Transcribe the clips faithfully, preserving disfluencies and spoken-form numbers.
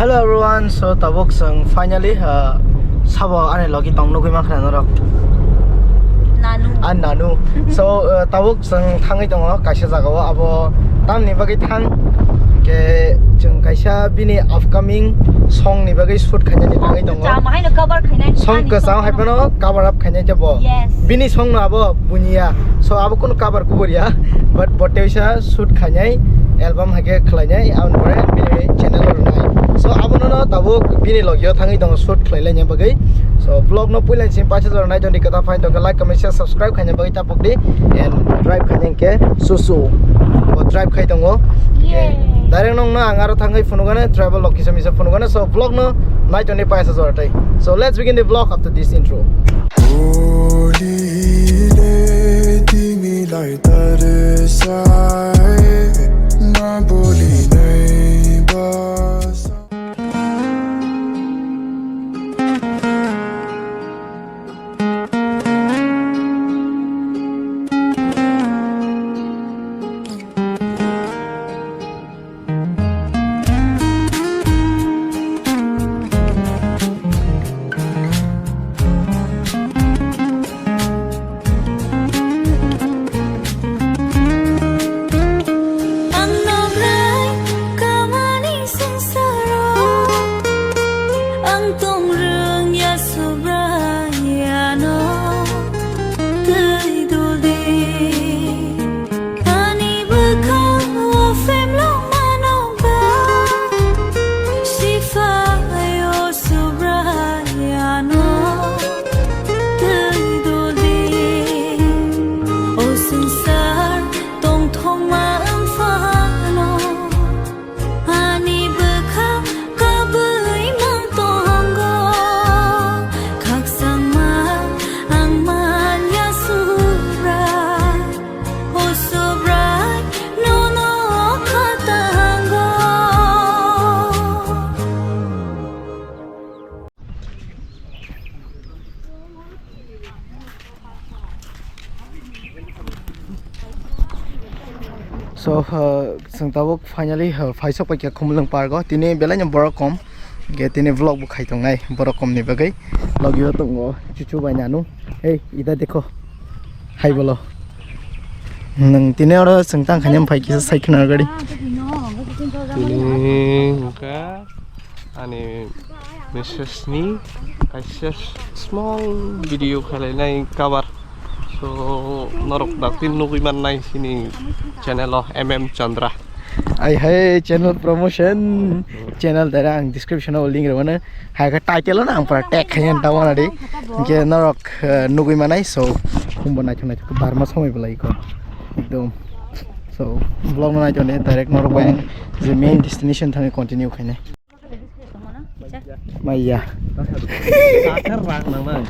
Hello everyone, so tabuk chwng finally, uh, sabo ani logi tong nugwi mankha norok. Nanu. Ani nanu. So, uh, tabuk chwng thangwi tongo kaisa jagao, abo tamni bagwi thang, ke chwng kaisa bini upcoming song ni bagwi shoot khainani thangwi tongo. Kwcham haino cover khainai. Song kwcham hai phano cover up khainai jabo. Yes. Bini song no abo bunya. So abo kono cover kubur ya. But bote bisa shoot khainai, album hake khlainai, aboni pore bini channel o rwnai. So abono no tabuk bini logio thangwi tongo shoot khlailaina bagwi. So vlog no puila sin paisa jora nai tongdi, kwtal phai tongkha, like, comment, share, subscribe khaina bagwi tapuk di. And drive khaina hwnkhe susu. Bo drive khai tongo. Yay. Direct nong no ang aro thangwi phunukgana, travel log kisa misa phunukgana. So vlog no nai tongdi paisa jora tai. So let's begin the vlog after this intro. Bolile timi lai tarsai, na boli nai basa. Ang nograi kamani swngsaro, ang tong rwngya Subraiyano twi duldi. Ani bwkhango phemlok mano ba, siphaio Subraiyano twi duldi. O swngchar tongthokma wng phano, ani bwkha kabui mang tongo. Khakchangma ang manya Subrai, o Subrai, nono kha tango. So, uh, chwng tabuk finally, uh, phaisok paikha Khumulwng Park o. Tini belai no borok kom. Ge tini vlog bo khai tongnai borok kom ni bagwi. Logio tongo chuchu bai nanu. Hey, ida dekho. Hai bolo. Nwng tini oro chwng tang khani phai kisa sai khna gari. Tini hwnkha ani missus ni kaisa small video khalainai cover. So norok dakti nugwi mannai sini channel o M M Chandra. Ai hai channel promotion. Channel dara ang description o link rwmano. Hai khe title o ang pura tag khai ang tamo nadi. Hwnkhe norok, eh, nugwi manai, so khumbo naithok naithok barma somoi belai ko. Ekdom. So vlog no naithok ne direct norok bai je main destination thani continue khaine. Maya. Sakar rang nang nang.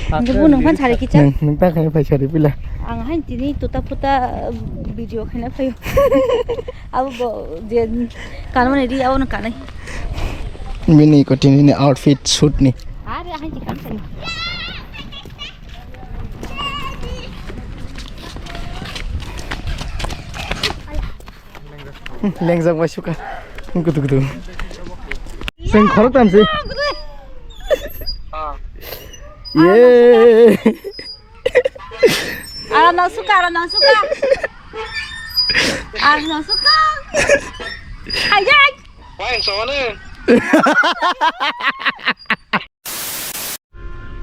Nunggu nungphan sari kicha. Nung, nung ta khai phai sari pila. Ang hain tini tuta puta, uh, video khaina phaio. Abo bo je kanmani ri abo no kanai. Bini ko tini ni outfit shoot ni. Are hain ti kan sani. Lengjak bai suka. Kutu kutu. Seng khorok tam si. Ye. Aram nang suka, aram nang suka. Aram nang suka. Ayai.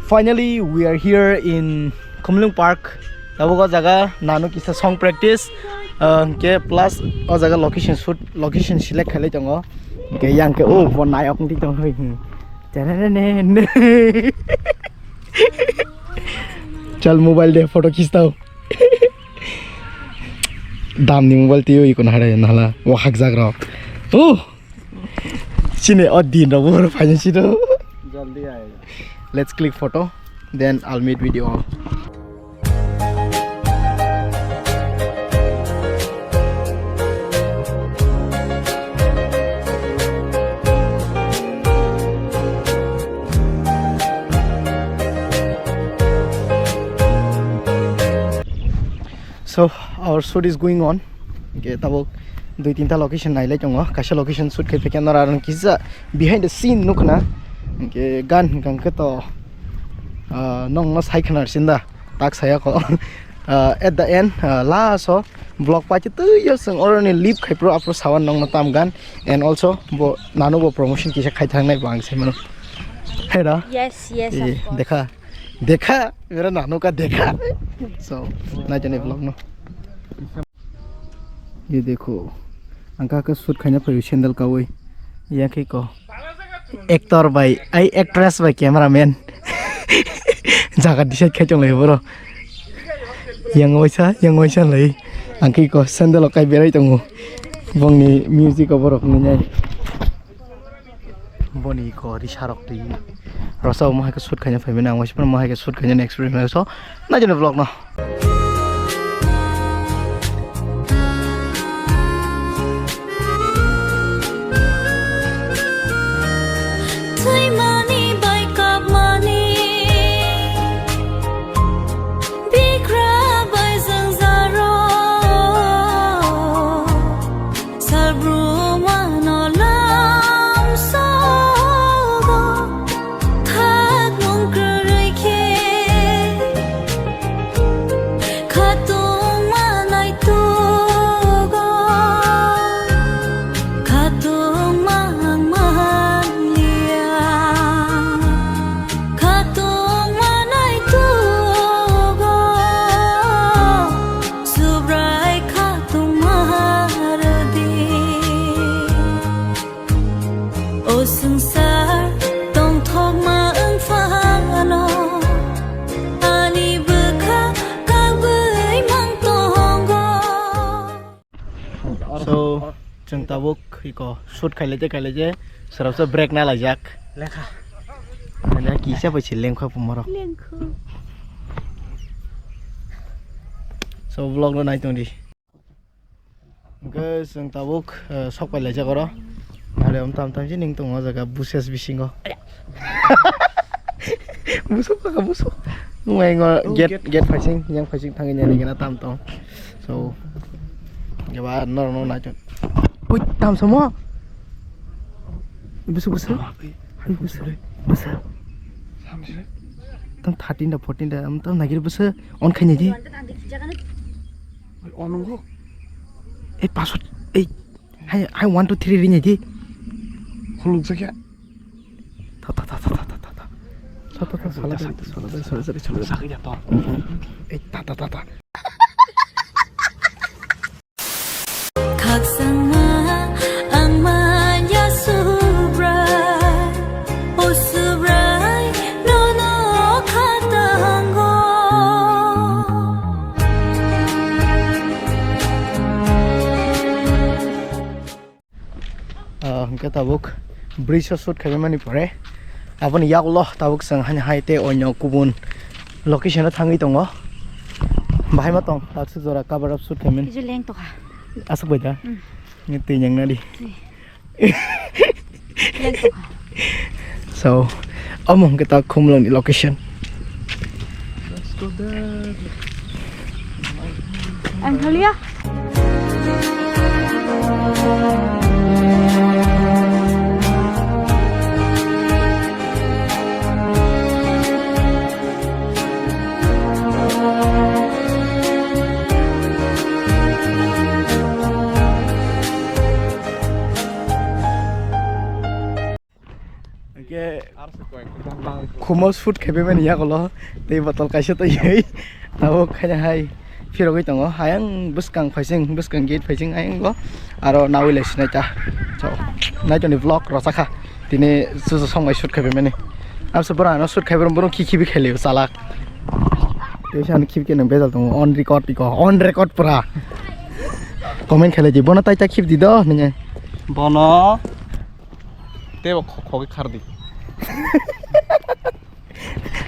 Finally, we are here in Khumulwng Park. Tabuk o jaga nanu kisa song practice, uh, ke plus o jaga location shoot, location select khailai tongo. Ke yang ke, oh, bo nayok wngwi tongo. Tenenenen. Chal mobile de photo khistao. Damni mobile twi oi kono harai nahla. O hakjak rok. Oh! Chini o din rok bo phaina sino. Jaldi ai. Let's click photo, then I'll meet with you all. So our shoot is going on. Hwnkhe tabuk Dui tinta location nailai tongo, kaisa location shoot khai phaikha nora rang kisa behind the scene nukna. Hwnkhe gan hwnkha hwnkhe to, ah, nongno sai khwna sinda tak saya ko. Ah, at the end, ah, last o vlog pachi twi yo song oroni lip khai pro apro sawan nongno tam gan, and also bo nano bo promotion kisa khai thangnai bo ang sai mano. Hera. Yes, yes, of course. Dekha, dekha, mera nano ka dekha. So, nai jani vlog no. Ye dekho. Ang kha khe shoot khaina phaio sandal kaui. Yang khe ko. Actor bai, ai actress bai cameraman. Jaga decide khai chonglai boro. Yang waisa, yang waisa lai. Ang khe ko sandal kai berai tongo. Bongni music o borok ni nai. Boni ko risa rok twi. Rosa mo hai khe shoot khaina phaimani ang waisa mo hai khe shoot khaina experience so. Nai jani vlog no. Thwimani bai kapmani, bikra bai jwngjaro, salbrumano lamsogo, khaknung kwrwi khe. Khatungma naitugo, khatungma ang manliya. Khatungma naitugo, Subrai khatungma rwdi. O swngchar tongthokma wng phano, ani bwkha kabui mang tongo. So, chwng tabuk iko shoot khailai je, khailai je, srapsa break na laijak. Lekha. Ani kisa bai se lengkha pumorok. Lengkha. So, vlog no nai tongdi. Hwnkhe chwng tabuk, eh, sok pai laijak oro. Nare om tam tam si ning tongo o jaga bushes bisingo. Busuk kaka busuk. Nung ai ngo Oh, gate, gate. Gate phaising, yang phaising thangwi nani gana tam tong. So, jaba norok no nai tong. Ui, tam samo. Busuk busuk. Hai busuk. Busuk. Tam thirteen da, fourteen da, am tam nagir busuk. On khaini di. Onungo. Ei, password. Ei, hai, hai, one, two, three rini di. Khuluk jakya. Ta, ta, ta. Ta, ta, ta, sala, sala, sala, sala, sala. Sakya to. Ei, ta, ta, ta, ta. Khakchangma ang manya Subrai, o Subrai, nono khatango. Ah, hwnkhe tabuk bridge o shoot khaimani pore aboni yagulo tabuk chwng hani hai tei onyo kubun location o thangwi tongo. Bahai ma tong, taksa jora cover up shoot khaimani. Kisa leng tokha. Aswk bai da? Hmm. Ni twi nyang nadi. Twi. Leng tokha. So, omo hwnkhe ta Khumulwng ni location. Let's go there. Ang haliya. Hwnkhe khumo shoot khaimani yagulo tei botol kaisa twi tabuk khaina hai phirogwi tongo. Ayang bwskang phaising, bwskang gate phaising ayang go aro nawi lai sinai ta. So, naitoni vlog rwchakha tini chuchu songbai shoot khaimani. Amsa bwrano shoot khaibrong bwrong khikhibwi khailio chalak. Tei sani khibikhe nang bejal tongo on record iko, on record pura. Comment khailai di, bono tai ta khibidi do nini. Bono. Tei bo khok khogwi khardi.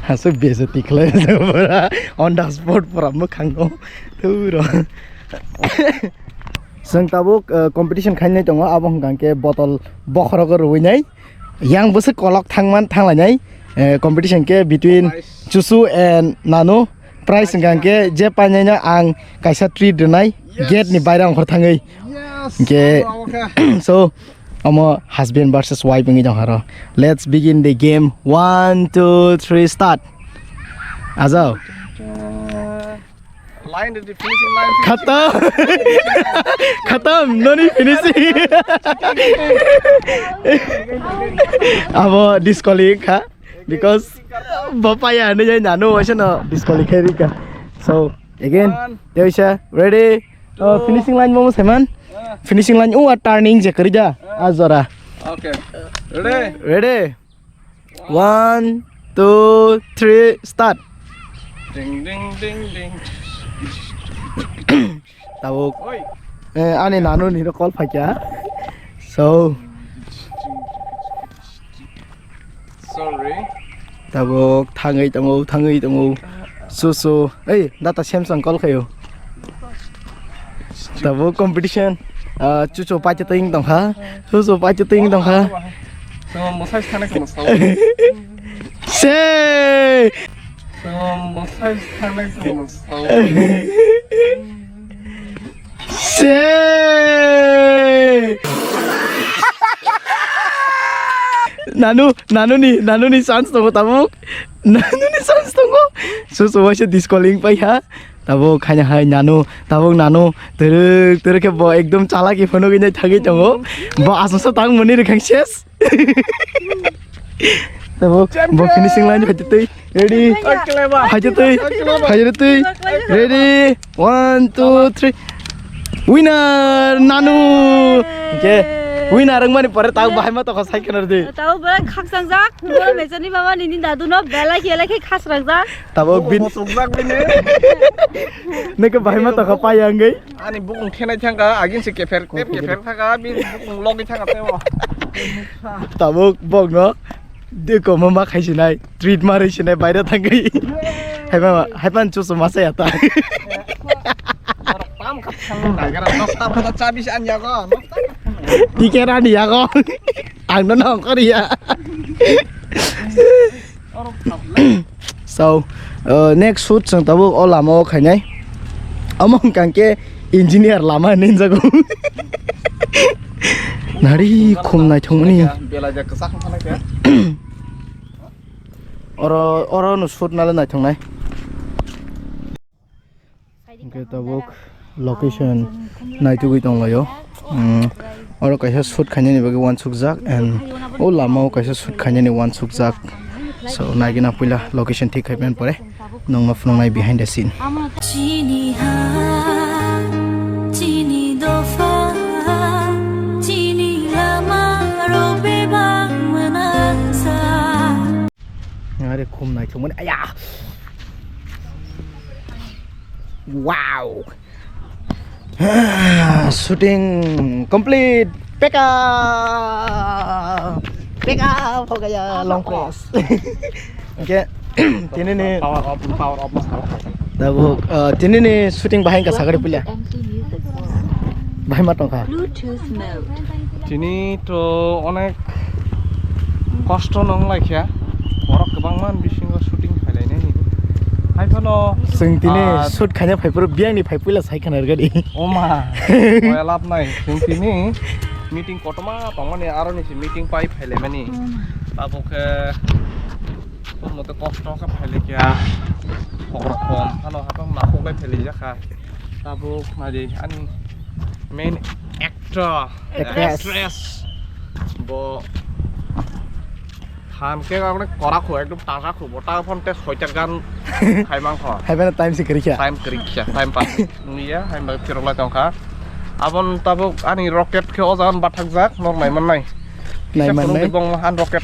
Aswk bejati khlai pura on the spot pura mwkhango. Turo. Chwng tabuk, eh, competition khainai tongo, abo hwnkha khe botol bokhorogo rwinai. Yang bwswk kolok thangman thanglainai, eh, competition khe between Chuchu and Nanu. Prize hwnkha khe je painaino ang kaisa treat rwnai gate ni baire ongkhor thangwi. Hwnkhe, so, omo husband versus wife wngwi tong haro. Let's begin the game. One, two, three, start. Ajao. Line, the finishing line. Khatam. Khatam. Noni finishing. Abo disqualify kha. Because bo paya hinwi jai nanu waisa no disqualify khe rika. So again, one, Teoisa, ready? Oh, two, finishing line mo saiman. Ah. Finishing line, oh, a turning je kari ja. Ah. A jora. Okay. Ready? Ready? One, two, three, start. Ding, ding, ding, ding. Tabuk. Oi. Eh, ani nanu ni call phaikya. So. Sorry. Tabuk thangwi tongo, thangwi tongo. Su su. Ei, data Samsung call khayo. Tabuk competition. Ah, chuchu pacha ting tongkha. Chuchu pacha ting tongkha. So, mosai sana ke mosai. Se. So, mosai sana ke mosai. Se. Nanu, nanu ni, nanu ni chance tongo tabuk. Nanu ni chance tongo. Chuchu waisa disqualify paikha. Tabuk khaina hai nanu, tabuk nanu, twrwk, twrwk khe bo ekdom chalaki phunugwi nai thangwi tongo. Bo aswk sa tang mani rwkhang ses. Tabuk, bo finishing line phaitwi twi. Ready? Phaitwi twi. Phaitwi twi. Ready? One, two, three. Winner, nanu. Hwnkhe, winner wngmani pore tabuk bahai ma tokha sai kheno rwdi. Tabuk belai khakchang jak. Bo mechani baba nini dadu no belai khe belai khe khasrang jak. Tabuk bin. Bo sukjak bini. Neke bahai ma tokha paya wngwi. Ani bukung khenai thangkha, agin se kepher, tep kepher thangkha, bini bukung logwi thangkha tebo. Tabuk bokno de komo ma khaisinai, treat ma rwsinai, baire thangwi. Haiba, haiban chuchu ma saya ta. Tam khat thang nagara, nok tam khat chabi se an yago, nok tam khat thang. Tiket ani yago. Ang no nong koriya. So, uh, next shoot chwng tabuk o lama o khainai. Omo hwnkha khe engineer lama hinwi jago. Nari khum naithokmani. Belai ja kwchak wngkha khe. Oro, oro no shoot nale naithoknai. Hwnkhe tabuk location naitugwi tonglaio. Mm, oro kaisa shoot khainani bagwi uansukjak and o lama o kaisa shoot khainani uansukjak. So, naigina puila location thik khai pore nongno phunuknai behind the scene. Chini ha, chini dopha, chini lama rok bebak mwnasa. Are khum naithokmani, aya. Wow. Shooting complete. Pack up. Pack up ho gaya, long press. Okay. Tini ni power off, power off. Tabuk, uh, tini ni shooting bahai ka sagari puila. Bahai ma tongkha. Tini to onek kosto nong laikha. Borok kwbangma bisingo shooting khailainani. Hai phano, chwng tini ah, shoot khaina phai phuru biyangni phai puila sai khana rwgadi. Oma, oya lab nai. Chwng tini meeting kotorma tongmani, aroni se meeting pai phailaimani. Tabuk khe, mote kosto khe phailaikha. Kokrok kom phano hapang nakhok lai phailaijak kha. Tabuk nadi ani main actor, actress. Actress. Bo than khe ang korak ho ekdom taja kho, bo ta phone te soita gan khai mang kho. Hai bana time se kiri kya? Time kiri kya, time pass. Nungya, hai bana phirok lai tong kha. Abon tabuk ani rocket khe o jagan bathak jak, nok nai man nai. Nai man nai. Bong han rocket.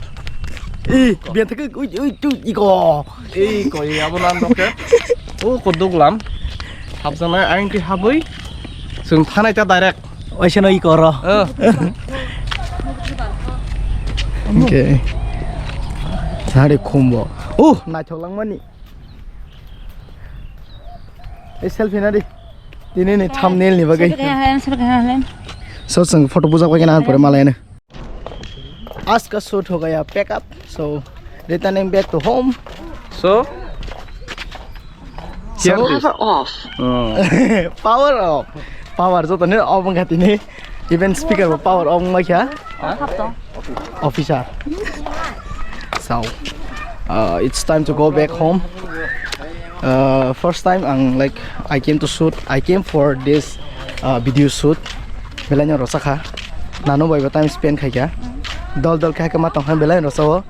Ih, biya thak ui ui tu iko. Ei koi abo nan rocket. O koduk lam. Habjana ang ti habui. Sung thanai ta direct. Oisano iko ro. Eh. Okay. Sari khumbo. Oh, naithok langmani. Ei selfie na di. Tini ni thumbnail ni bagwi. Selfie kaya halen, selfie kaya halen. So sung photo bujak bagwi na pore malai na. Aska shoot ho gaya pack up. So returning back to home. So, so here it is. Power off. Oh. Power off. Power joto ni off wngkha tini. Even speaker bo power off wngkha. Officer. So, uh, it's time to go back home. Uh, first time ang, like, I came to shoot. I came for this, uh, video shoot. Belai no rwchapkha. Nanu bai bo time spend khaikha. Dol dol khe ma tongkha belai no rwchao.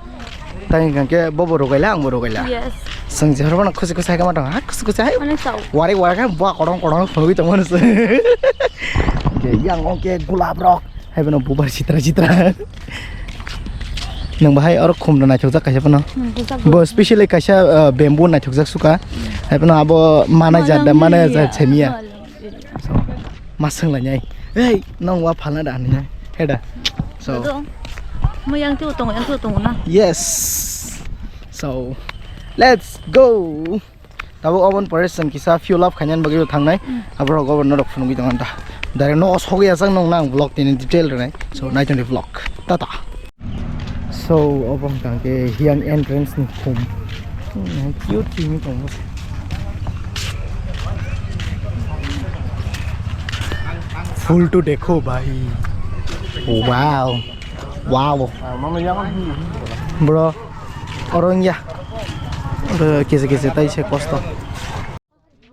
Tai hwnkhe bobo rogaila, angbo rogaila. Yes. Chwng je hormano khusi khusi hai kama tong, ha, khusi khusi hai. Onek chao. Warik warik hai bua kodong kodong phunugwi tongmani se. Hwnkhe yang ongke gulab rok. Hai bono bubar sitra sitra. Nang bahai oro khum rok naithokjak kaisa phano. Hmm, bujak bo bujak. Specially kaisa, uh, bamboo naithokjak suka. Hai phano abo manai jat da, manai jat semiya. So, ma swnglainai. Hey, nong wa phalna da hinwi. He da. So. Ado, mo yang tu tong, yang tu tong na. Yes. So, let's go. Tabuk oboni pore chwng kisa fuel up khainani bagwi thangnai. Hmm. Aborok obo norok phunugwi tongkha da. Direct no sogwi achang nong nang vlog tini detail rwnai. So, naitongdi vlog. Tata. So, obo hwnkha khe hiyang entrance ni khum. Hmm, cute tini tongo. Full to dekho bhai. Wow. Wow. Bro, oro wngya. Oro kisa kisa tai se kosto.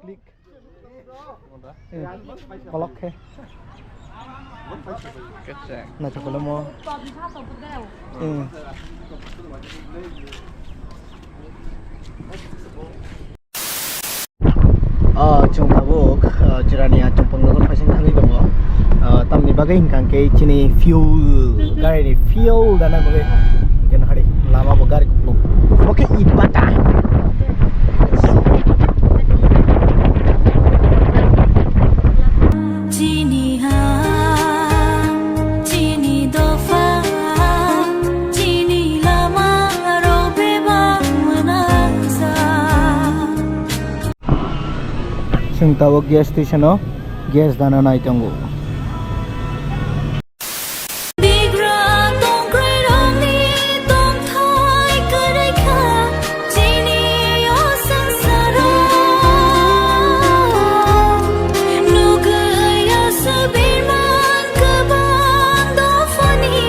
Click. Eh, kolok khe. Naithok khe mo. Eh. Ah, chwng tabuk, ah, Jirania Champaknagar phaising thangwi tongo. Ah, tamni bagwi hwnkha khe chini fuel, gari ni fuel dana bagwi. Jen hari lama bo gari kuplung. Oke, ibata. Chini ha, chini dopha, chini lama rok bebak mwnajak. Chwng tabuk gas station o gas dana nai tongo. Bigra tongkrairokni tongthai kwrwi kha chini o swngcharo. Nugwi aswk birman kwbang dophani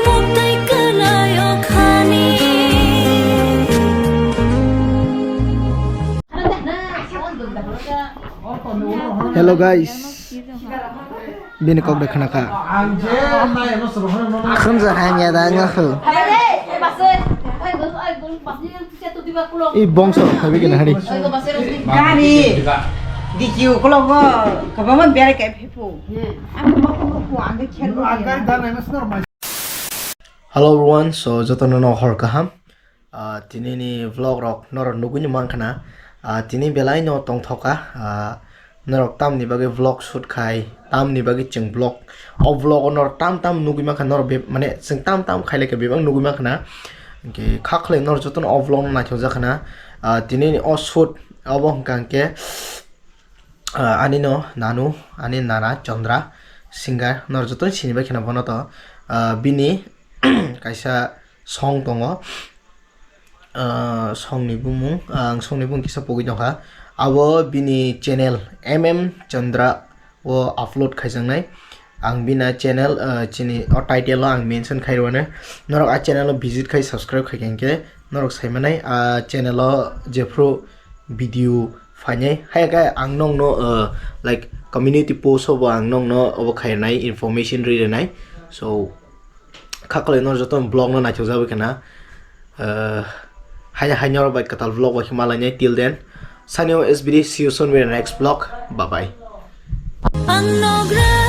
muktwi kwlai o khani. Hello guys. Bini kok de khna kha. Khunju hamya da nga khu. I bongso phabi kena hari. Gari. Diki ukolog go. Kabama bere kai phepu. Ang ko ko ko ang kher. Hello everyone, so jotono no hor kaham. Ah, tini ni vlog rok norok nugwi ni mankha na. Ah, tini belai no tongthoka. Ah, norok tamni bagwi vlog shoot khai, tamni bagwi chwng vlog. O vlog o norok tam tam nugwi mankha, norok be-, mane chwng tam tam khailai khe bebak nugwi mankha na. Hwnkhe kha khwlai norok jotono o vlog no naithok jakha na. Ah, tini ni o shoot obo hwnkha hwnkhe, ah, ani no nanu, ani nana Chandra singer, norok jotono sini bai kheno bono to. Ah, bini kaisa song tongo. Ah, songni bumung, ah, ang songni bumung kisa pogwi tongkha. Abo bini channel M M Chandra o upload khaijaknai. Ang bini channel, ah, chini o title o ang mention khai rwano. Norok a channel o visit khai subscribe khai khe norok sai manai a channel o jephru video phainai. Hai khe ang nokno, ah, like community post o bo ang nokno obo khainai information ri rwnai. So, kha khwlai no joto vlog no naithok jagwi khna. Eh, hai, hai nyorok bai kwtal vlog bai khe malainai. Till then, signing off S B D, see you soon with the next vlog. Bye bye. Ang nogra